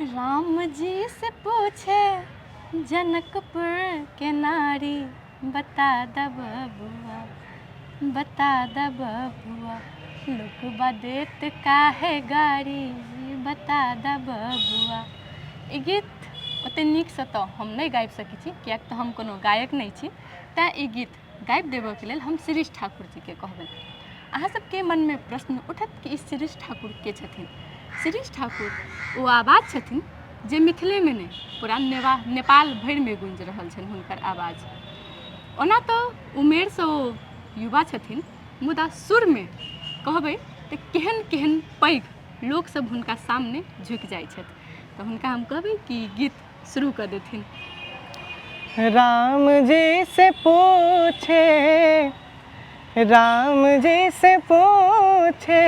राम जी से पूछे जनकपुर के नारी, बता द बबुआ, बता द बबुआ, लोकबा देत काहे गारी, बता द बबुआ। ई गीत ओतेक नीकसँ तऽ हम नहि गाबि सकै छी, किएक तऽ हम कोनो गायक नहि छी। तैँ ई गीत गाबि देबऽके लेल हम शिरीष ठाकुर जीके कहबनि। अहाँ सबके मनमे प्रश्न उठत कि ई शिरीष ठाकुर के छथिन। शिरीष ठाकुर ओ आवाज छथिन जे मिथिलेमे नहि, पूरा नेपाल भरिमे गूँजि रहल छनि हुनकर आवाज। ओना तऽ उमेरसँ ओ युवा छथिन, मुदा सुरमे कहबै तऽ केहन केहन पैघ लोकसभ हुनका सामने झुकि जाइ छथि। तऽ हुनका हम कहबै कि गीत शुरू कऽ देथिन। राम जी से पूछे, राम जी से पूछे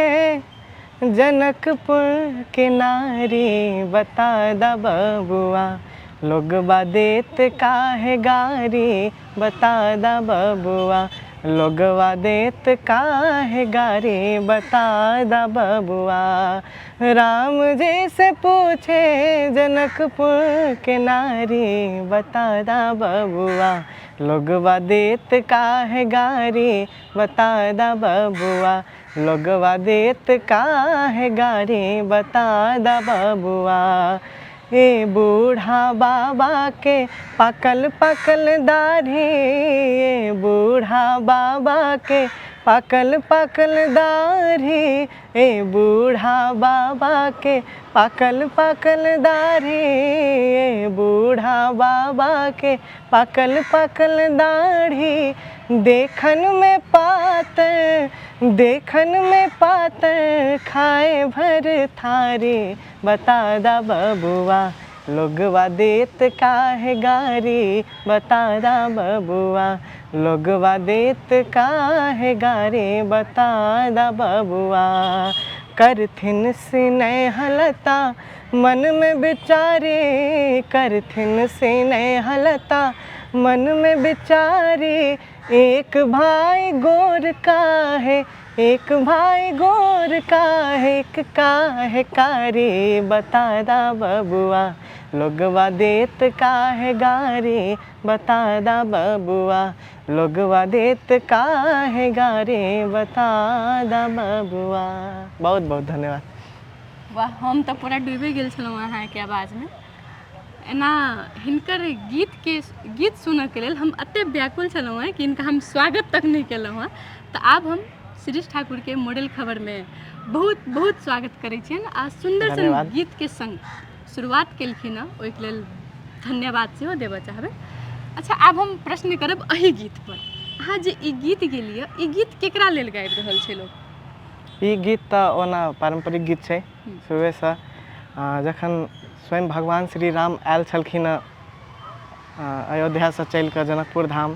जनकपुर के नारी, बता द बबुआ, लोगबा देत काहे गारी, बता द बबुआ, लोगवा देत काहे गारी, बता द बबुआ। राम जी से पूछे जनकपुर के नारी, बता द बबुआ, लोगवा देत काहे गारी, बता द बबुआ, लोगवा देत काहे गारी, बता द बबुआ। ए बूढ़ा बाबा के पाकल पाकल दाढ़ी, ए बूढ़ा बाबा के पाकल पाकल दाढ़ी, ए बूढ़ा बाबा के पाकल पाकल दाढ़ी, ए बूढ़ा बाबा के पाकल पाकल दाढ़ी, देखन में पातर, देखन में पातर, खाए भर थारी, बता दा बबुआ, लोगवा देत काहे गारी, बता दा बबुआ, लोगवा देत काहे गारी, बता दा बबुआ। करथिन स्नेहलता मन में बिचारी, करथिन स्नेहलता मन में बिचारी, एक भाई गोर का है, एक भाई गोर का है, एक का है कारी, बता दा बबुआ, लोगवा देत काहे गारी, बता दा बबुआ, लोगवा देत काहे गारी, बता दा बबुआ। बहुत बहुत धन्यवाद। वाह, हम तऽ पूरा डूबि गेल छलहुँ अहाँके आवाजमे। एना हिनकर गीतके गीत सुनऽके लेल हम एतेक व्याकुल छलहुँ हेँ कि हिनका हम स्वागत तक नहि केलहुँ हेँ। तऽ आब हम शिरीष ठाकुरके मॉडल खबरमे बहुत बहुत स्वागत करै छियनि आ सुन्दर सन धन्यवाद। गीतके संग शुरुआत केलखिन हँ, ओहिके लेल धन्यवाद सेहो देबऽ चाहबै। अच्छा, आब हम प्रश्न करब एहि गीतपर। अहाँ जे ई गीत गेलियै, ई गीत केकरा लेल गाबि रहल छै लोक? ई गीत तऽ ओना पारम्परिक गीत छै। शुरुएसँ जखन स्वयं भगवान श्री राम आयल छलखिन हँ अयोध्यासँ चलि कऽ जनकपुर धाम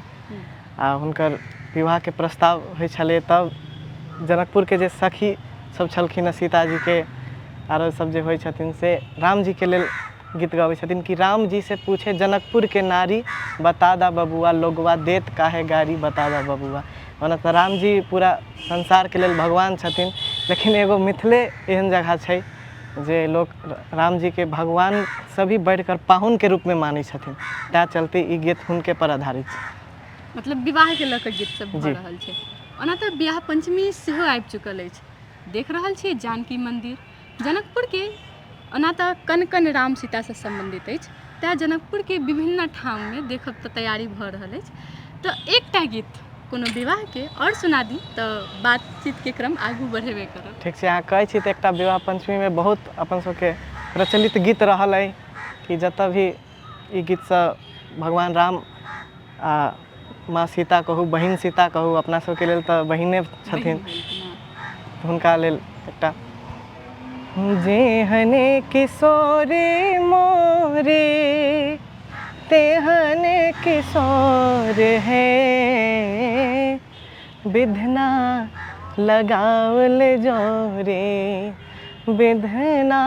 आ हुनकर विवाहके प्रस्ताव होइ छलै, तब जनकपुरके जे सखी सब छलखिन हँ, सीताजीके आरो सब जे होइ छथिन, से रामजीके लेल गीत गबै छथिन कि रामजी से पूछे जनकपुरके नारी, बता दा बबुआ, लोगवा देत काहे गारी, बता दा बबुआ। ओना तऽ रामजी पूरा संसारके लेल भगवान छथिन, लेकिन एगो मिथिले एहन जगह छै जे लोक रामजीके भगवानसँ भी बढ़िकऽ पाहुनके रूपमे मानै छथिन। तैँ चलते ई गीत हुनके पर आधारित छै। मतलब विवाहके लऽ कऽ गीत सब भऽ रहल छै। ओना तऽ विवाह पञ्चमी सेहो आबि चुकल अछि। देख रहल छियै जानकी मन्दिर जनकपुरके, ओना तऽ कण कण राम सीतासँ सम्बन्धित अछि, तैँ जनकपुरके विभिन्न ठाममे देखब तऽ तैयारी भऽ रहल अछि। तऽ एकटा गीत कोनो विवाहके आओर सुना दी तऽ बातचीतके क्रम आगू बढ़ेबे करब। ठीक छै, अहाँ कहै छी तऽ एकटा विवाह पञ्चमीमे बहुत अपन सबके प्रचलित गीत रहल अइ कि जतऽ भी ई गीतसँ भगवान राम आ माँ सीता कहू, बहिन सीता कहू, अपना सबके लेल तऽ बहिने छथिन, हुनका लेल एकटा। जेहने किशोरी मोरी तेहने किशोर है, विधना लगावल जोरे, विधना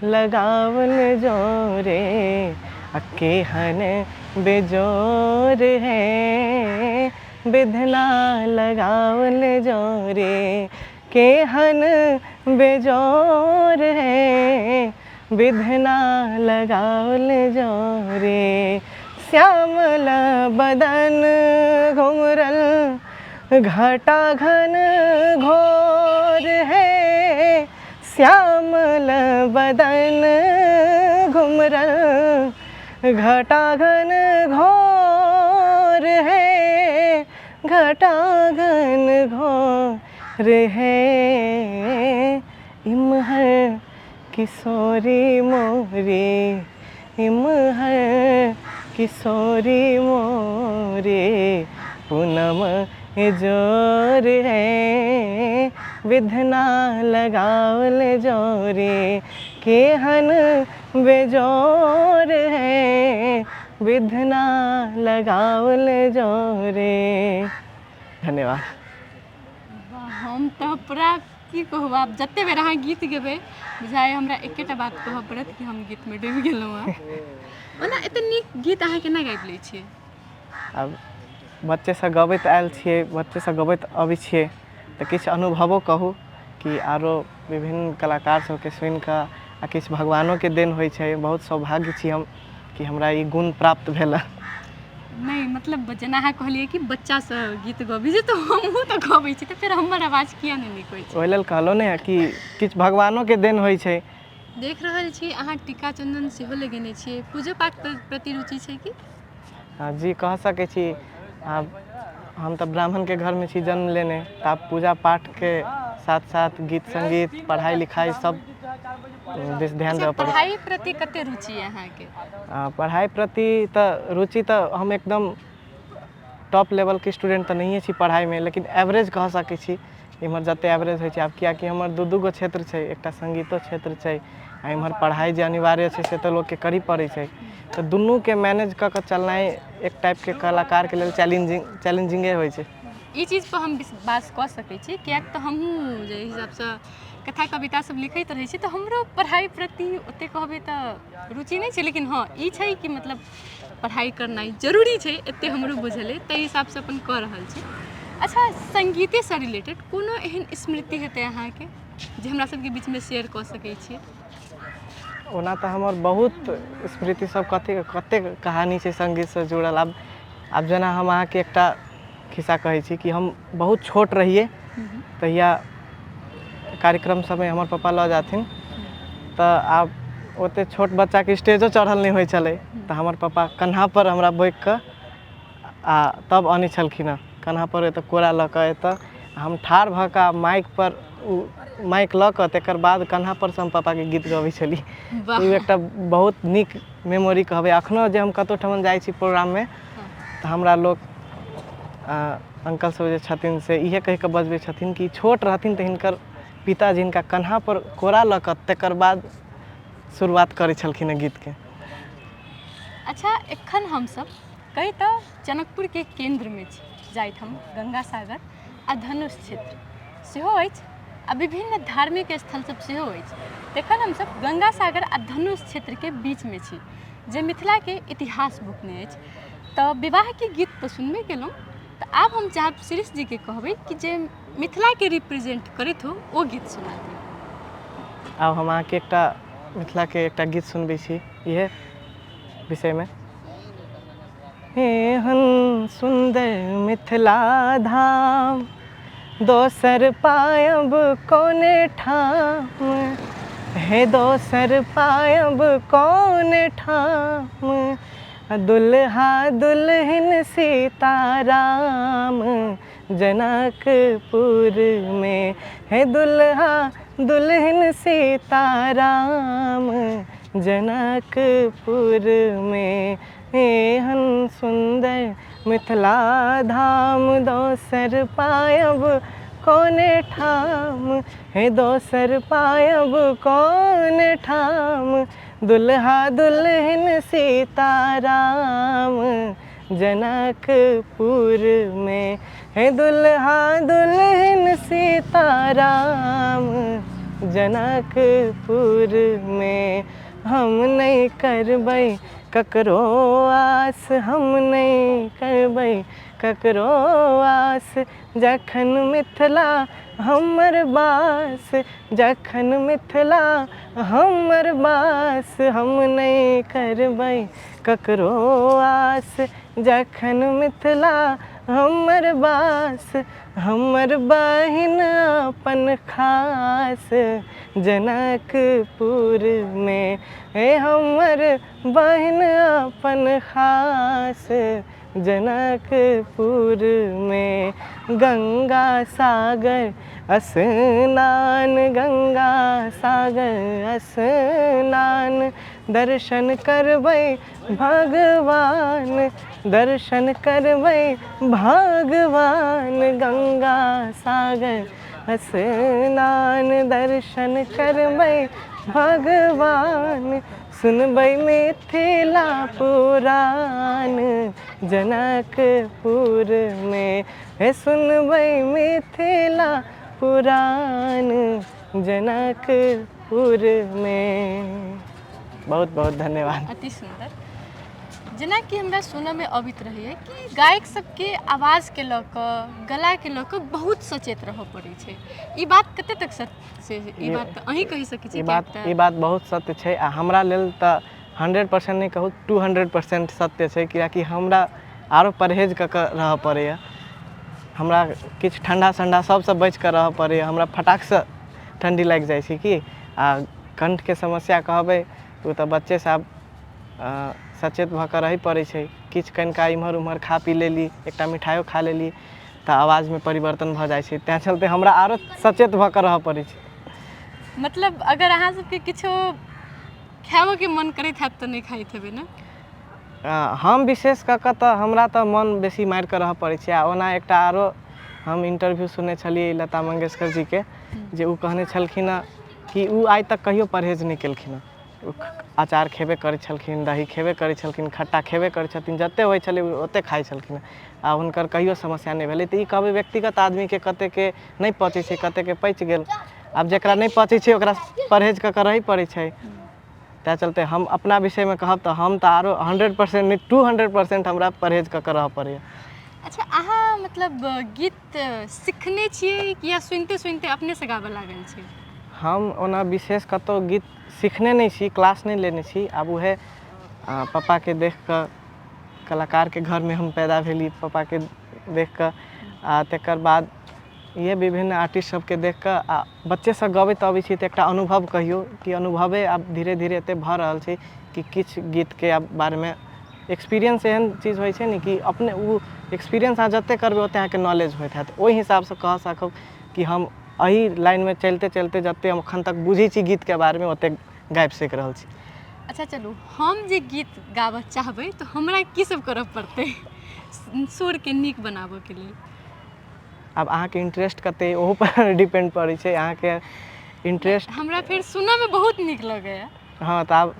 लगावल जोरे, आ केहन बेजोर है, विधना लगावल जोरे, केहन बेजोर है, विधना लगाओल जोरे। श्यामल बदन घुमरल घटा घन घोर है, श्यामल बदन घुमरल घटा घन घोर है, घटा घन घोर है। इमहर किशोरी मोरे, इमहर किशोरी मोरे, पूनम जोर है, विधना लगावल जोरे, केहन बेजोर है, विधना लगावल जोरे। धन्यवाद। वाह, हम तऽ पूरा की कहू, आब जते बेर अहाँ गीत गेबै बुझाइ हमरा एकेटा बात कहऽ पड़त कि हम गीतमे डूबि गेलहुँ हँ। ओना एते नीक गीत अहाँ केना गाबि लै छियै? आब बच्चेसँ गबैत आयल छियै, बच्चेसँ गबैत अबै छियै, तऽ किछु अनुभवो कहू कि आरो विभिन्न कलाकार सबके सुनिकऽ आ किछु भगवानोके देन होइ छै। बहुत सौभाग्य छी हम कि हमरा ई गुण प्राप्त भेल। नहि मतलब जेना अहाँ कहलियै कि बच्चासँ गीत गबै छै, तऽ हमहूँ तऽ गबै छी, तऽ फेर हमर आवाज किया नहि नीक होइ छै? ओहि लेल कहलहुँ ने कि किछु भगवानोके देन होइ छै। देख रहल छी अहाँ टीका चन्दन सेहो लगेने छियै, पूजो पाठ प्रति रुचि छै की? जी कह सकै छी। आब हम तऽ ब्राह्मणके घरमे छी जन्म लेने, तऽ आब पूजा पाठके साथ साथ गीत सङ्गीत पढ़ाइ लिखाइ सब दिस ध्यान देबऽ पड़ै। पढ़ाइ प्रति कते रुचि अइ अहाँके? पढ़ाइ प्रति तऽ रुचि तऽ हम एकदम टॉप लेवलके स्टूडेंट तऽ नहिए छी पढ़ाइमे, लेकिन एवरेज कह सकै छी। इम्हर जतेक एवरेज होइ छै, आब किएकि हमर दू दू गो क्षेत्र छै, एकटा सङ्गीतो क्षेत्र छै आ इम्हर पढ़ाइ जे अनिवार्य छै से तऽ लोकके करही पड़ै छै, तऽ दुनूके मैनेज कऽ कऽ चलनाइ एक टाइपके कलाकारके लेल चैलेंजिंगे होइ छै। ई चीजपर हम विश्वास कऽ सकै छी, किएक तऽ हमहूँ जाहि हिसाबसँ कथा कविता सब लिखैत रहै छी तऽ हमरो पढ़ाइ प्रति ओतेक कहबै तऽ रुचि नहि छै, लेकिन हँ ई छै कि मतलब पढ़ाइ करनाइ जरूरी छै, एतेक हमरो बुझल अइ, ताहि हिसाबसँ अपन कऽ रहल छी। अच्छा, सङ्गीतेसँ रिलेटेड कोनो एहन स्मृति हेतै अहाँके जे हमरा सबके बीचमे शेयर कऽ सकै छी? ओना तऽ हमर बहुत स्मृति सब कतेक कतेक कहानी छै सङ्गीतसँ जुड़ल। आब जेना हम अहाँके एकटा खिस्सा कहै छी कि हम बहुत छोट रहियै तहिया कार्यक्रम सबमे हमर पप्पा लऽ जाथिन, तऽ आब ओतेक छोट बच्चाके स्टेजो चढ़ल नहि होइ छलै, तऽ हमर पप्पा कन्हापर हमरा बोकिकऽ आ तब अनै छलखिन हँ, कन्हापर एतऽ कोरा लऽ कऽ एतऽ हम ठाढ़ भऽ कऽ माइकपर ओ माइक लऽ कऽ तकर बाद कन्हापरसँ हम पप्पाके गीत गबै छलियै। ओ एकटा बहुत नीक मेमोरी कहबै। एखनो जे हम कतहु ठमन जाइ छी प्रोग्राममे तऽ हमरा लोक अंकल सब जे छथिन से इएह कहि कऽ बजबै छथिन कि छोट रहथिन तऽ हिनकर पिताजी हिनका कन्हापर कोरा लऽ कऽ तकर बाद शुरुआत करै छलखिन हँ गीतके। अच्छा, एखन हमसब कही तऽ जनकपुरके केन्द्रमे छी, जाहिठाम गंगा सागर आ धनुष क्षेत्र सेहो अछि आ विभिन्न धार्मिक स्थल सब सेहो अछि। तखन हमसब गंगा सागर आ धनुष क्षेत्रके बीचमे छी जे मिथिलाके इतिहास बुकने अछि। तऽ विवाहके गीत तऽ सुनबे केलहुँ, तऽ आब हम चाहब शिरीष जीके कहबै कि जे मिथिलाके रिप्रेजेंट करैत हो ओ गीत सुना दिअ। आब हम अहाँके एकटा मिथिलाके एकटा गीत सुनबै छी इएह विषयमे। एहन सुन्दर मिथिला धाम दोसर पायब कोने ठाम, हे दोसर पायब कोन ठाम, दुल्हा दुल्हिन सीताराम जनकपुरमे, हे दुल्हा दुल्हिन सीताराम जनकपुरमे। एहन सुन्दर मिथिला धाम दोसर पायब कोने ठाम, हे दोसर पायब कोन ठाम, दुल्हा दुल्हिन सीताराम जनकपुरमे, हे दुल्हा दुल्हिन सीताराम जनकपुरमे। हम नहि करबै ककरो आस, हम नहि करबै ककरो आस, जखन मिथिला हमर बास, जखन मिथिला हमर बास, हम नहि करबै ककरो आस, जखन मिथिला हमर बास, हमर बहिन अपन खास, जनकपुरमे हे हमर बहिन अपन खास, जनकपुरमे। गंगा सागर स्नान, गंगा सागर स्नान, दर्शन करबै भगवान, दर्शन करबै भगवान, गंगा सागर स्नान, दर्शन करबै भगवान, सुनबै मिथिला पुराण, जनकपुरमे हे सुनबै मिथिला पुराण, जनकपुरमे। बहुत बहुत धन्यवाद। अति सुन्दर। जेनाकि हमरा सुनऽमे अबैत रहैए कि गायक सबके आवाजके लऽ कऽ, गलाके लऽ कऽ बहुत सचेत रहऽ पड़ै छै, ई बात कते तक सत्य छै? ई बात तऽ अहीं कहि सकै छी। ई बात बहुत सत्य छै, आ हमरा लेल तऽ 100% नहि कहू, 200% सत्य छै, कियाकि हमरा आरो परहेज कऽ कऽ रहऽ पड़ैए। हमरा किछु ठण्डा सण्डा सबसँ बचिकऽ रहऽ पड़ैए, हमरा फटाकसँ ठण्डी लागि जाइ छै की। आ कण्ठके समस्या कहबै ओ तऽ बच्चेसँ आब सचेत भऽ कऽ रहै पड़ै छै। किछु कनिका एम्हर ओम्हर खा पी लेली, एकटा मिठाइओ खा लेली तऽ आवाजमे परिवर्तन भऽ जाइ छै, तैँ चलते हमरा आरो सचेत भऽ कऽ रहऽ पड़ै छै। मतलब अगर अहाँ सबके किछो खाओके मन करैत हैत तऽ नहि खाइत हेबै ने? हम विशेष कऽ कऽ तऽ हमरा तऽ मन बेसी मारि कऽ रहऽ पड़ै छै। आ ओना एकटा आरो हम इंटरव्यू सुनने छलियै लता मंगेशकर जीके, जे ओ कहने छलखिन हँ कि ओ आइ तक कहियो परहेज नहि केलखिन हँ, ओ अचार खेबे करै छलखिन, दही खेबे करै छलखिन, खट्टा खेबे करै छथिन, जतेक होइ छलै ओतेक खाइ छलखिन आ हुनकर कहियो समस्या नहि भेलै। तऽ ई कहबै व्यक्तिगत आदमीके कतेकके नहि पचै छै, कतेकके पचि गेल। आब जकरा नहि पचै छै ओकरा परहेज कऽ कऽ रहै पड़ै छै। ताहि चलते हम अपना विषयमे कहब तऽ हम तऽ आरो 100% नहि, 200% हमरा परहेज कऽ कऽ रहऽ पड़ैए। अच्छा, अहाँ मतलब गीत सिखने छियै कि या सुनिते सुनिते अपनेसँ गाबऽ लागल छियै? हम ओना विशेष कतहु गीत सिखने नहि छी, क्लास नहि लेने छी। आब उएह पप्पाके देख कऽ, कलाकारके घरमे हम पैदा भेली, पप्पाके देख कऽ आ तकर बाद इएह विभिन्न आर्टिस्ट सबके देख कऽ आ बच्चेसँ गबैत अबै छी, तऽ एकटा अनुभव कहियौ कि अनुभवे आब धीरे धीरे एतेक भऽ रहल छै कि किछु गीतके आब बारेमे एक्सपीरियंस एहन चीज होइ छै ने कि अपने ओ एक्सपीरियंस अहाँ जतेक करबै ओतेक अहाँके नॉलेज होइत हैत। ओहि हिसाबसँ कह सकब कि हम एहि लाइनमे चलिते चलिते जतेक हम एखन तक बुझै छी गीतके बारेमे ओतेक गाबि सकि रहल छी। अच्छा चलू, हम जे गीत गाबऽ चाहबै तऽ हमरा की सब करऽ पड़तै सुरके नीक बनाबऽके लेल? आब अहाँके इंटरेस्ट कते ओहू पर डिपेंड पड़ै छै अहाँके इंटरेस्ट। हमरा फेर सुनऽमे बहुत नीक लगैए। हँ, तऽ आब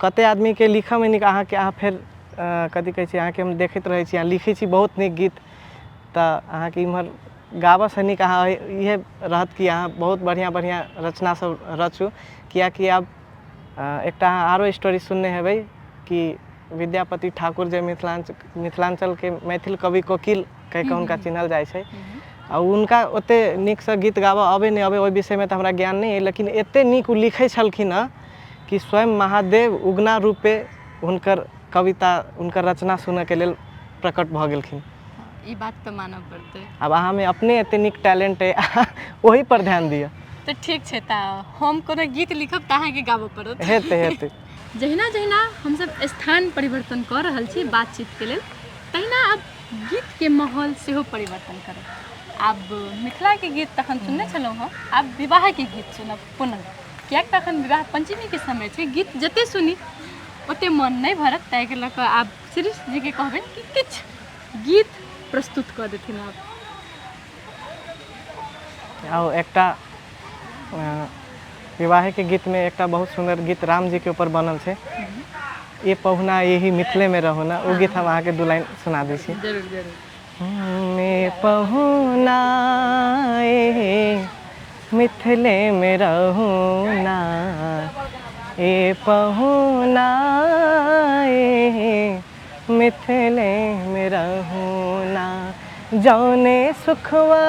कते आदमीके लिखऽमे नीक, अहाँके अहाँ फेर कथी कहै छै, अहाँके हम देखैत रहै छी, अहाँ लिखै छी बहुत नीक गीत, तऽ अहाँके इम्हर गाबऽसँ नीक अहाँ इएह रहत कि अहाँ बहुत बढ़िआँ बढ़िआँ रचना सब रचू। किएकि आब एकटा अहाँ आरो स्टोरी सुनने हेबै कि विद्यापति ठाकुर जे मिथिलाञ्चलके मैथिल कवि कोकिल कहि कऽ हुनका चिन्हल जाइ छै, आ हुनका ओतेक नीकसँ गीत गाबऽ अबै नहि अबै ओहि विषयमे तऽ हमरा ज्ञान नहि अइ, लेकिन एतेक नीक ओ लिखै छलखिन हँ कि स्वयं महादेव उगना रूपे हुनकर कविता, हुनकर रचना सुनऽके लेल प्रकट भऽ गेलखिन। ई बात तऽ मानऽ पड़तै। आब अहाँमे अपने एते नीक टैलेंट अइ, ओहि पर ध्यान दिअ। तऽ ठीक छै, तऽ हम कोनो गीत लिखब तऽ अहाँके गाबऽ पड़त। हेतै हेतै। जहिना जहिना हमसब स्थान परिवर्तन कऽ रहल छी बातचीतके लेल, तहिना आब गीतके माहौल सेहो परिवर्तन करब। आब मिथिलाके गीत तखन सुनने छलहुँ हँ, आब विवाहके गीत सुनब पुनः, किएक तऽ अखन विवाह पञ्चमीके समय छै, गीत जते सुनी ओते मन नहि भरत, ताहिके लऽ कऽ आब शिरीष जीके कहबनि कि किछु गीत प्रस्तुत कऽ देथिन आब। आउ एकटा विवाहके गीतमे एकटा बहुत सुन्दर गीत रामजीके ऊपर बनल छै, ये पहुना यही मिथिलेमे रहू ना, ओ गीत हम अहाँके दू लाइन सुना दै छी। जरूर जरूर। मे पहुना मिथिलेमे रहू ना, ए पहुना मिथिलेमे रहू ना, जौने सुखवा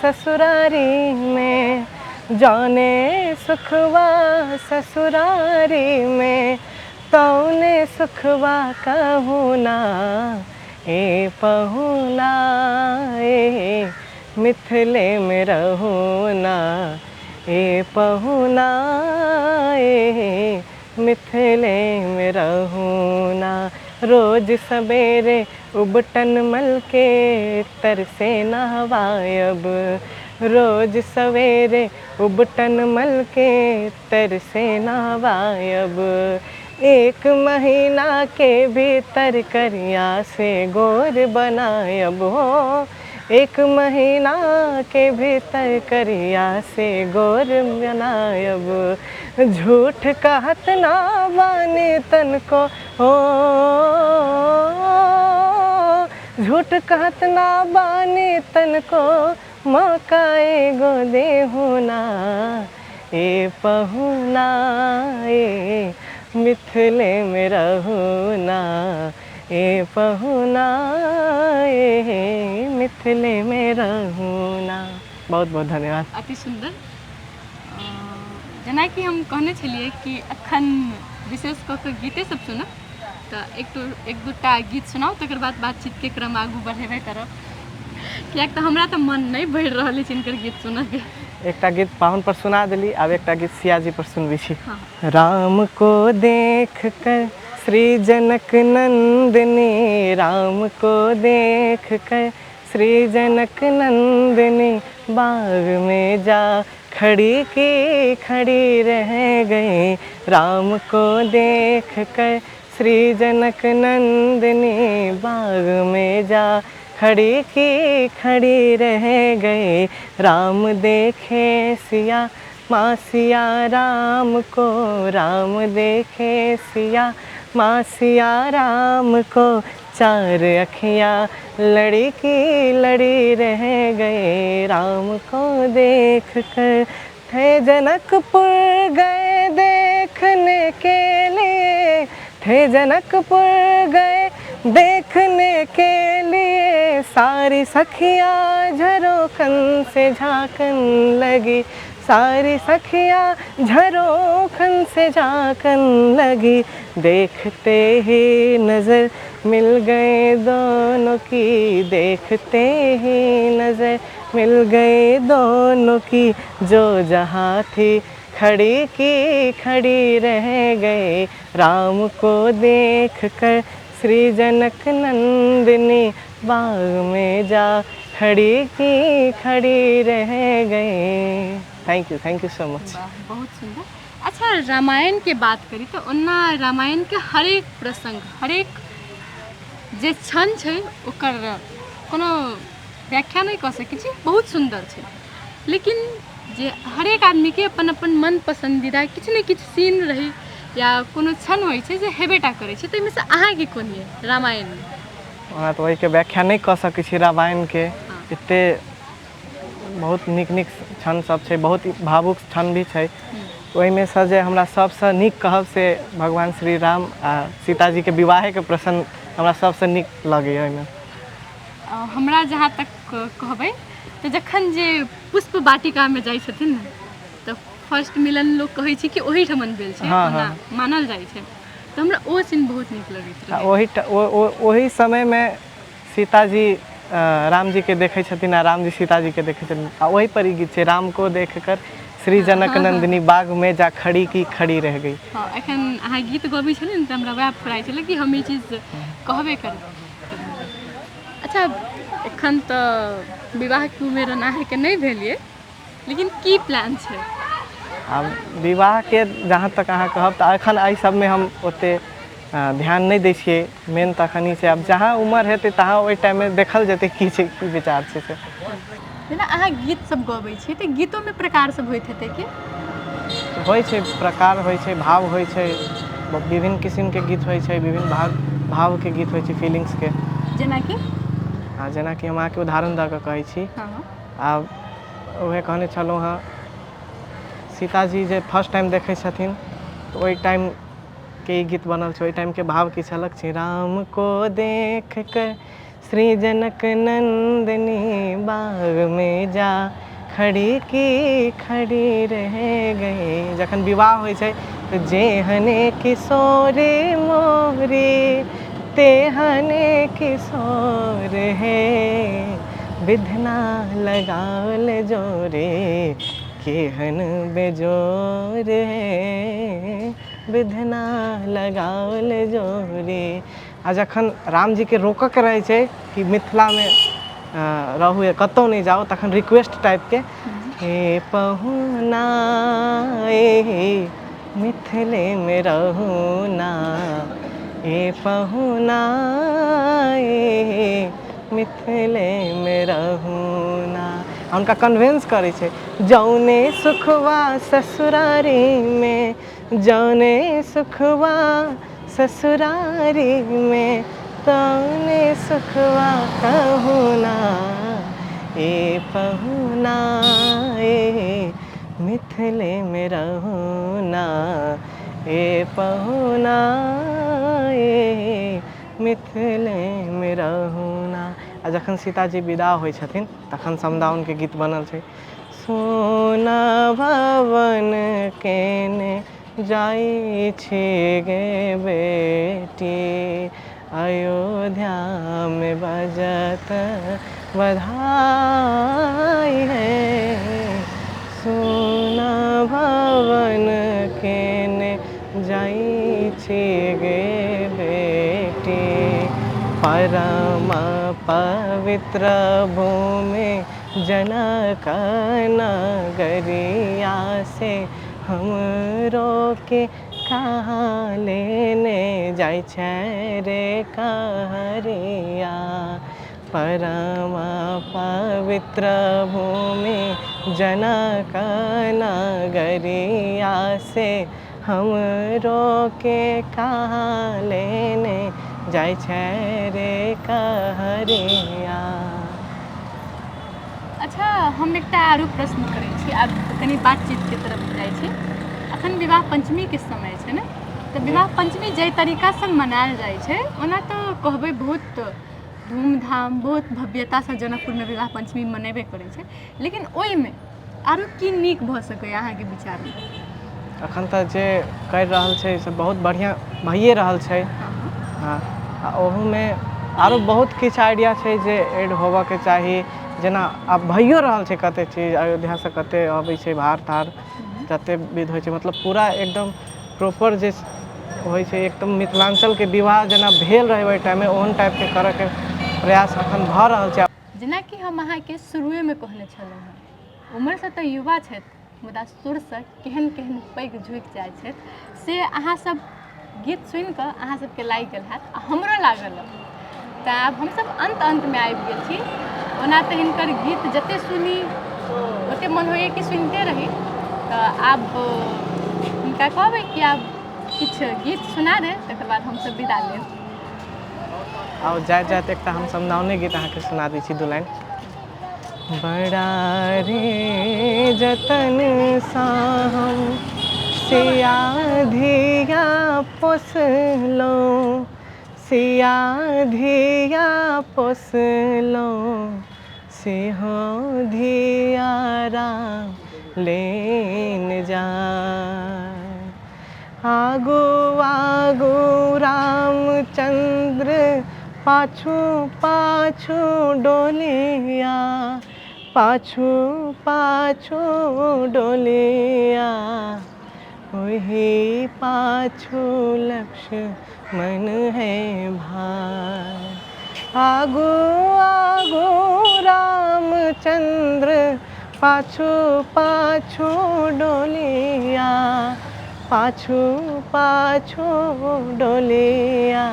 ससुरारी में, जौने सुखवा ससुरारी में, तौने सुखवा कहूँ ना, ए पहुना ए मिथिले में रहू ना, ए पहुना ए मिथिले में रहू ना। रोज सवेरे उबटन मल के तरसे नहवायब, रोज सवेरे उबटन मल के तरसे नहवायब। एक महीना के भीतर करिया से गोर बनायब हो, एक महीना के भीतर करिया से गोर बनायब। झूठ कहत ना बानी तनको हो, झूठ कहत ना बानी तनको, मौका एगो देहु ना, ए पहुना ए मिथिले में रहू ना, ए पहुना ए मिथिले में रहू ना। बहुत बहुत धन्यवाद। अति सुन्दर। जेनाकि हम कहने छलियै कि अखन विशेष कऽ कऽ गीते सब सुनब, तऽ एक दूटा गीत सुनाउ, तकर बाद बातचीतके क्रम आगू बढ़ेबे करब, किएक तऽ हमरा तऽ मन नहि भरि रहल अछि हिनकर गीत सुनऽके। एकटा गीत पाहुन पर सुना देली, आब एकटा गीत सियाजी पर सुनबै छी। राम को देख कर श्री जनक नंदिनी, राम को देख कर श्री जनक नंदिनी, बाग में जा खड़ी की खड़ी रह गई। राम को देख कर श्री जनक नंदिनी, बाग में जा खड़ी की खड़ी रह गई। राम देखे सिया माँ सिया राम को, राम देखे सिया माँ सिया राम को, चार अखियाँ लड़ी की लड़ी रह गए। राम को देख कर थे जनकपुर गए देखने के लिए, थे जनकपुर गए देखने के लिए, सारी सखियाँ झरोखन से झांकन लगी, सारी सखियाँ झरोखन से झांकन लगी। देखते ही नज़र मिल गए दोनों की, देखते ही नज़र मिल गए दोनों की, जो जहाँ थी खड़ी की खड़ी रह गए। राम को देख कर श्री जनक नंदिनी, बाग में जा खड़ी की खड़ी रह गए। Thank you, thank you so much. वाह, बहुत सुंदर। अच्छा, रामायण के बात करी तो ओना रामायण के हरेक प्रसंग, हरेक जे क्षण छै ओकर कोनो व्याख्या नहि कऽ सकै छी, बहुत सुन्दर छै। लेकिन जे हरेक आदमीके अपन अपन मन पसन्दीदा किछु ने किछु सीन रहै या कोनो क्षण होइ छै जे हेबेटा करै छै, ताहिमे से अहाँके कोन यऽ रामायणमे? ओना तऽ ओहिके व्याख्या नहि कऽ सकै छी रामायणके, एते बहुत नीक नीक क्षण सब छै, बहुत भावुक क्षण भी छै। ओहिमे सँ जे हमरा सबसँ नीक कहब से भगवान श्री राम आ सीताजीके विवाहेके प्रसङ्ग हमरा सबसँ नीक लगैए ओहिमे। हमरा जहाँ तक कहबै तऽ जखन जे पुष्प वाटिकामे जाइ छथिन ने, तऽ फर्स्ट मिलन लोक कहै छै कि ओहिठमन भेल छै, ओना मानल जाइ छै, तऽ हमरा ओ सीन बहुत नीक लगैत रहै। ओहि समयमे सीताजी रामजीके देखै छथिन आ रामजी सीताजीके देखै छथिन, आ ओहि पर ई गीत छै, राम को देख कर श्री जनक नंदिनी बाग में जा खड़ी की खड़ी रह गई। हँ, एखन अहाँ गीत गबै छलियै ने तऽ हमरा वएह फुराइ छलै कि हम ई चीज कहबे करब। अच्छा, एखन तऽ विवाहके उमेर अहाँके नहि भेल ये, लेकिन की प्लान छै? आब विवाहके जहाँ तक अहाँ कहब तऽ एखन एहि सबमे हम ओते ध्यान नहि दै छियै। मेन तऽ एखन ई छै, आब जहाँ उमर हेतै तहाँ ओहि टाइममे देखल जेतै की छै, की विचार छै से। जेना अहाँ गीत सब गबै छी तऽ गीतोमे प्रकार सब होइत हेतै कि? होइ छै, प्रकार होइ छै, भाव होइ छै, विभिन्न किसिमके गीत होइ छै, विभिन्न भावके गीत होइ छै, फीलिंग्सके। जेनाकि? जेनाकि हम अहाँके उदाहरण दऽ कऽ कहै छी। आब उएह कहने छलहुँ हँ, सीताजी जे फर्स्ट टाइम देखै छथिन तऽ ओहि टाइमके ई गीत बनल छै। ओहि टाइमके भाव की छलक छै, राम को देख कर श्री जनक नंदिनी बाग में जा खड़ी की खड़ी रह गई। जखन विवाह होइ छै तऽ जेहने किशोरी मोरी तेहने किशोर हे, विधना लगावल जोरे केहन बेजोर हे, विधना लगावल जोरे। आ जखन रामजीके रोकऽके रहै छै कि मिथिलामे रहू या कतहु नहि जाउ, तखन रिक्वेस्ट टाइपके हे पहुना ए मिथिलेमे रहू ना, ए पहुना ए मिथिलेमे रहू ना। आ हुनका कन्विंस करै छै, जौने सुखवा ससुरारीमे, जौने सुखवा ससुरारीमे, तौने सुखवा कहू ना, ए पहुना ए मिथिलेमे रहू ना, ए पहुना ए मिथिलेमे रहू ना। आ जखन सीताजी विदा होइ छथिन तखन समदाउनके गीत बनल छै, सोना भवन केने जाइ छी गे बेटी, अयोध्यामे बजत बधाई है, सोना भवन केने जाइ छी गे बेटी, परम पवित्र भूमि जनक नगरिया से हमरो के कहाँ लेने जाइ छै रे कहरिया, परम पवित्र भूमि जनक नगरिया से हमरो के कहाँ लेने जाइ छै रे कहरिया। अच्छा, हम एकटा आरो प्रश्न करै छी, आब कनि बातचीतके तरफ जाइ छी। अखन विवाह पञ्चमीके समय छै ने, तऽ विवाह पञ्चमी जाहि तरीकासँ मनायल जाइ छै, ओना तऽ कहबै बहुत धूमधाम बहुत भव्यतासँ जनकपुरमे विवाह पञ्चमी मनेबे करै छै, लेकिन ओहिमे आरो की नीक भऽ सकैए अहाँके विचारमे? अखन तऽ जे करि रहल छै से बहुत बढ़िआँ भइए रहल छै। हँ, आ ओहूमे आरो बहुत किछु आइडिया छै जे एड होबऽके चाही, जेना आब भइयो रहल छै कते चीज, अयोध्यासँ कते अबै छै भार तार, जते विध होइ छै, मतलब पूरा एकदम प्रॉपर जे होइ छै, एकदम मिथिलाञ्चलके विवाह जेना भेल रहै ओहि टाइममे ओहन टाइपके करऽके प्रयास अखन भऽ रहल छै। जेनाकि हम अहाँके शुरुएमे कहने छलहुँ हेँ, उम्रसँ तऽ युवा छथि मुदा सुरसँ केहन केहन पैघ झुकि जाइ छथि, से अहाँसब गीत सुनिकऽ अहाँ सबके लागि गेल हैत आ हमरो लागल। तऽ आब हमसब अन्त अन्तमे आबि गेल छी। ओना तऽ हिनकर गीत जते सुनी ओते मन होइए कि सुनिते रही। तऽ आब हुनका कहबै कि आब किछु गीत सुना दे, तकर बाद हमसब विदा लेब। आब जाइत जाइत एकटा हम समदाउने गीत अहाँके सुना दै छी, दू लाइन। बड़ा रे जतन सा हम सिया धिया पोसलहुँ, सिया धिया पोसलहुँ, सेहो धिया राम लेन जाय, आगू आगू रामचंद्र पाछू पाछू डोलिया, पाछू पाछू डोलिया, ओही पाछू लक्ष्मण है भाई, आगू आगू रामचंद्र पाछू पाछू डोलिया, पाछू पाछू डोलिया,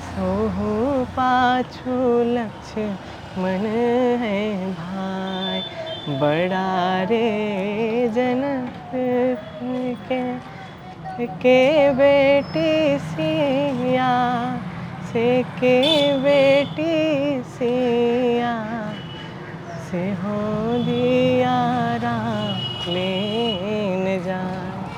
सोहू पाछू लक्ष्मण है भाई, बड़ा रे जनक के बेटी सिया, से के बेटी सिया, से हो